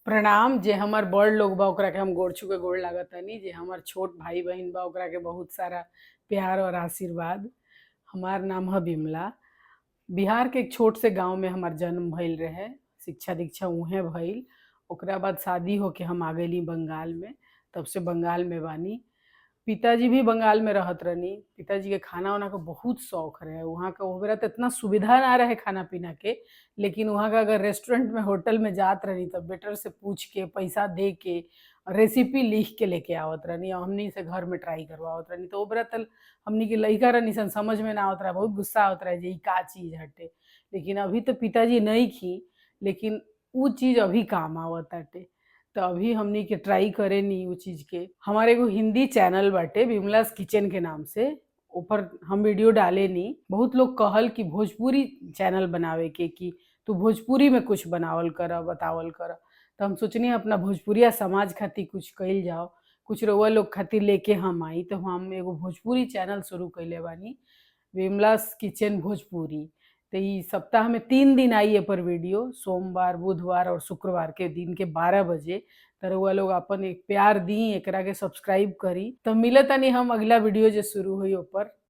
प्रणाम। जे हमर बड़ लोग बा ओकरा के हम गोड़ छू के गोड़ लागतानी, जे हमर छोट भाई बहिन बा ओकरा के बहुत सारा प्यार और आशीर्वाद। हमार नाम है बिमला। बिहार के एक छोट से गांव में हमार जन्म भइल रहे, शिक्षा दीक्षा उहें भइल। ओकरा बाद शादी होके हम आ गइली बंगाल में, तब से बंगाल में बानी। पिताजी भी बंगाल में रहत रहनी। पिताजी के खाना वाना के बहुत शौक रहे। वहाँ का ओ बेरा त इतना सुविधा ना रहे खाना पीना के, लेकिन वहाँ का अगर रेस्टोरेंट में, होटल में जात रहनी त वेटर से पूछ के, पैसा दे के, रेसिपी लिख के लेके आवत रहनी और हमनी से घर में ट्राई करवावत रहनी। तो ओ बेरा त हमनी के लइका रहनी सन, समझ में ना आवत रहे, बहुत गुस्सा आवत रहे जे ई का चीज़ हटे। लेकिन अभी तो पिताजी नइखी, लेकिन उ चीज़ अभी काम आवताटे। तो अभी हमनी के ट्राई करेनी उ चीज़ के। हमार एगो हिंदी चैनल बाटे बिमलास किचन के नाम से, ऊपर हम वीडियो डालेनी। बहुत लोग कहल कि भोजपुरी चैनल बनावे के, कि तू भोजपुरी में कुछ बनावल कर, बतावल कर। तो हम सोचनी अपना भोजपुरिया समाज खातिर कुछ कइल जाओ, कुछ रउआ लोग खातिर लेके हम आई। तो हम एगो भोजपुरी चैनल शुरू कइले बानी, बिमलास किचन भोजपुरी। तो ई सप्ताह में 3 दिन आई एपर वीडियो, सोमवार, बुधवार और शुक्रवार के दिन के 12 बजे। त रउआ लोग अपन एक प्यार दी, एकरा के सब्सक्राइब करी। तो मिलतानी हम अगला वीडियो जे शुरू होई ओपर।